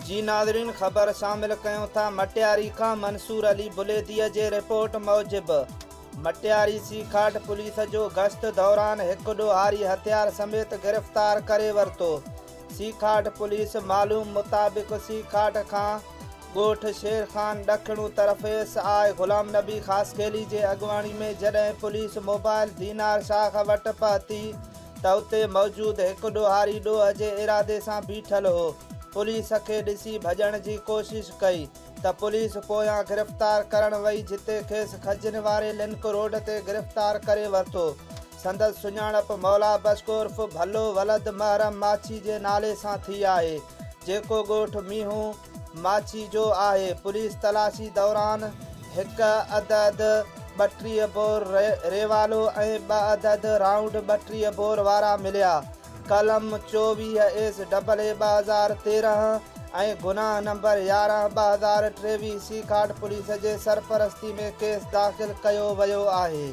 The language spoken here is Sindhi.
جي ناظرين خبر شامل ڪيون ٿا مٽياري کان منصور علي بليدي جي رپورٽ موجب مٽياري سيکاٽ پوليس جو گشت دوران هڪ ڏوهاري هٿيار سميت گرفتار ڪري ورتو سيکاٽ پوليس معلوم مطابق سيکاٽ کان ڳوٺ شير خان ڏکڻو طرف S I Ghulam Nabi Khaskheli جي اڳواڻي ۾ جڏهن پوليس موبائل دينار شاخ وٽ پهتي ته اتي موجود هڪ ڏوهاري ڏوهه جي ارادي سان بيٺل هو، پوليس کي ڏسي ڀڄڻ جي ڪوشش ڪئي ته پوليس پويان گرفتار ڪرڻ وئي جتي کيس کجين واري لنڪ روڊ تي گرفتار ڪري ورتو، سندس سڃاڻپ مولا بخش عرف ڀلو ولد محرم ماڇي جي نالي سان ٿي آهي، جيڪو ڳوٺ مينهون ماڇي جو آهي، پوليس تلاشي دوران هڪ عدد 32 بور ريوالو ۽ ٻه عدد رائونڊ 32 بور وارا مليا، قلم 24 ايس ڊبل اي 2013 ۽ گناهه نمبر 11 2023 سيکاٽ پوليس جي سرپرستي ۾ ڪيس داخل ڪيو ويو آهي.